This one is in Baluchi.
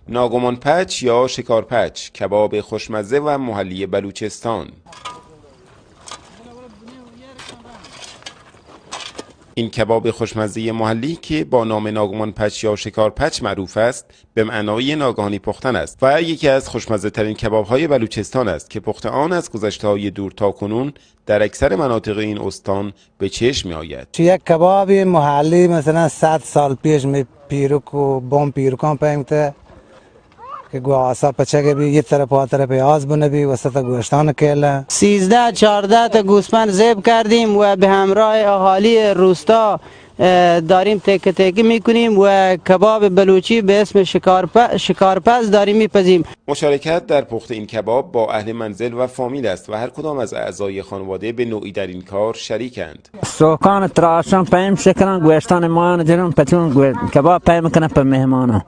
ناگمان پچ یا شکار پچ، کباب خوشمزه و محلی بلوچستان. این کباب خوشمزهٔ محلی که با نام ناگمان پچ یا شکار پچ معروف است، به معنای ناگهانی پختن است و یکی از خوشمزه ترین کباب های بلوچستان است که پخت آن از گذشته های دور تا کنون در اکثر مناطق این استان به چشم می آید. چه یک کبابی محلی، مثلاً صد سال پیش می پیرک و بام پیرکان پهمته که گو آسا پچگه بی، یه طرف آ طرف آز بنه بی، وسط گوشتان کله. سیزده چهارده تا گوسپند ذبح کردیم و به همراه اهالی روستا، اه، داریم تکه تکه می‌کنیم و کباب بلوچی به اسم شکارپ-، شکارپز داریم می‌پزیم. مشارکت در پخت این کباب با اهل منزل و فامیل است و هر کدام از اعضای خانواده به نوعی در این کار شریکند. سوکان تراشان پیم شکنن، گوشتان مان جنن، پچون گو-، کباب پیم کنن په مهمانان.